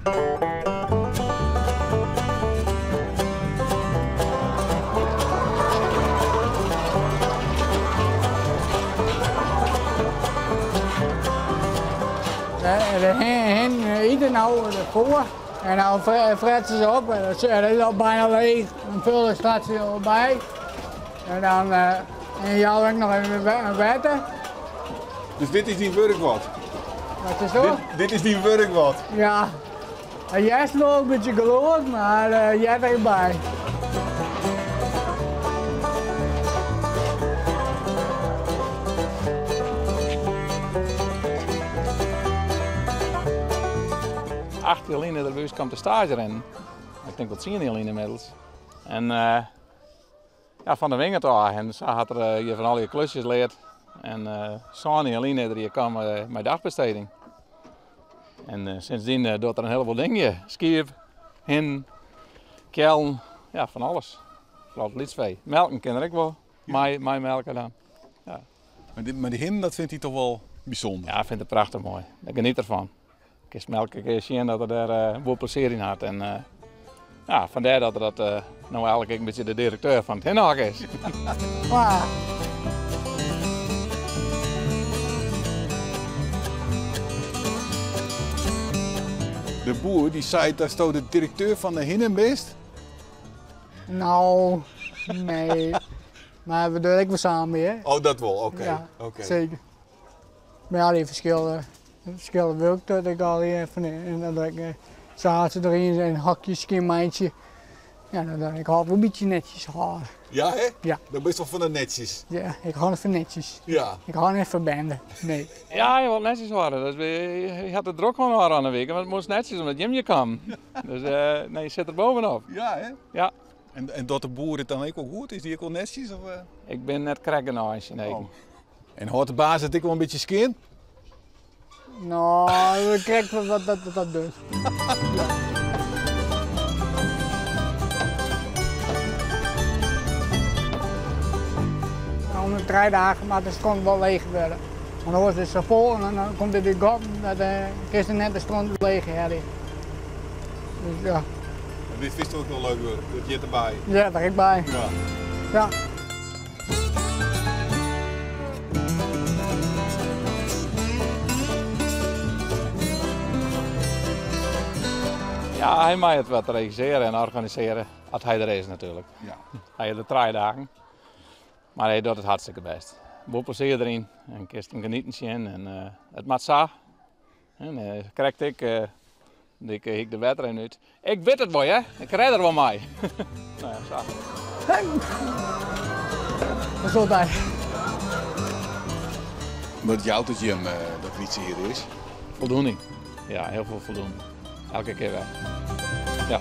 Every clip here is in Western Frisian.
De hin ite no de foer en dan frette se op en dat is al bijna leech. Dan ful ik straks wer by. En dan en jou ik noch even wetter. Dus dit is dyn wurk wat? Wat is dat? Dit is dyn wurk wat? Ja. Earst wol in bytsje gelûd, mar heart der by. Acht jier lyn is er by ús kaam te staazje rinnen. Ik tink wol tsien jier lyn ynmiddels. En ja, fan de wingerd ôf. En sa hat er hjir fan allegear klusjes leard. En sân jier lyn is er hjir kaam mei dagbesteding. En sindsdien docht er in hieleboel dingen hjir. Skiep, hinnen, keallen, ja, fan alles. Foaral it lytsfee. Melken kin er ek wol, mei melke dan. Ja. Mar dy hinnen, dat fynt hy toch wol bysûnder? Ja, fynt er prachtich moai. Dêr geniet er fan. Kinst elke kear sjen dat er dêr wol plezier yn hat. En ja, fandêr dat er dat no eigenlik ek in bytsje de direkteur fan it hinnehok is. De boer dy seit datsto de direkteur fan de hinnen bist? No, nee. Mar we dogge ek wol samen, hear. Oh, dat wol, oké. Ja, seker. Mar ja, dy ferskillende, ferskillende wurk dat ik allegear fan en dat ik saterdeis en hokjes skjinmeitsje. Ja, dan, ik hâld wol in bytsje netsjes hâlde. Ja, hè? Ja. Dan bist wol fan de netsjes. Ja, ik hâld fan netsjes. Ja. Ik hâld net fan bende, nee. Ja, je wilt netsjes hâlde. Dus je hat it drok hân ôfrûne wike, want it moast netsjes omdat jim hjir kamen. Dus nee, je sit der bovenop. Ja, hè? Ja. En docht de boer it dan ek wol goed? Is dy ek wol netsjes? Of? Ik bin net krekt genôch yn syn eagen. Oh. En hâldt de baas it ek wol in bytsje skjin? No, krekt wat dat dat docht. Om de trije dagen moat de stront wol leech wurde. Want oars is it sa fol en dan komt it út gatten, dat kinst net de stront leech helje. Dus ja. En dit fynst ek wol leuk wurk, dat heart derby? Heart der ek by. Ja. Ja. Ja, hy mei it wat regissearje en organisearje, as hy der is natuerlik. Ja. Hy is der trije dagen, mar hy docht it hartstikke bêst. Wol plezier deryn en kinst him genieten sjen en it moat sa. En krekt ek, ik hie de wetter even út. Ik wit it wol, hear. Ik rêd der wol mei. No ja, sa. Dat is altyd. Wat jout it jim dat Wytse hjir is? Voldoening. Ja, hiel folle voldoening. Elke kear wer. Ja.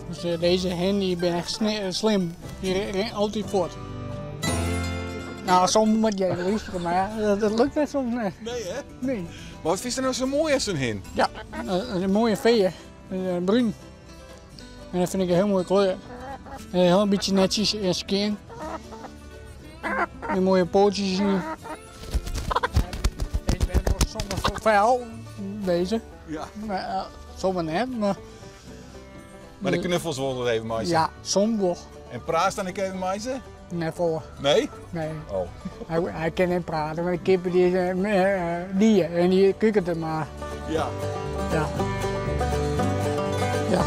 Dus deze hen die ben echt slim. Die rint altyd fuort. Nou, soms moat je even lústerje, mar ja, dat lukt net soms net. Nee, hè? Nee. Mar wat fynst der no sa moai oan sa'n hin? Ja, in moaie fear. Brún. En dat fyn ik in hiel moaie kleur. En hiel in bytsje netsjes en skjin. En moaie poatsjes. Deze binne wol soms fel, deze. Ja. Maar, soms net, mar... Mar de knuffels wol er even mei se? Ja, soms wol. En praatst dan ek even mei se? Net folle. Nee? Nee. Oh. Hy kin net prate, want de kippen die is die en die kukert er mar. Ja. Ja. Ja.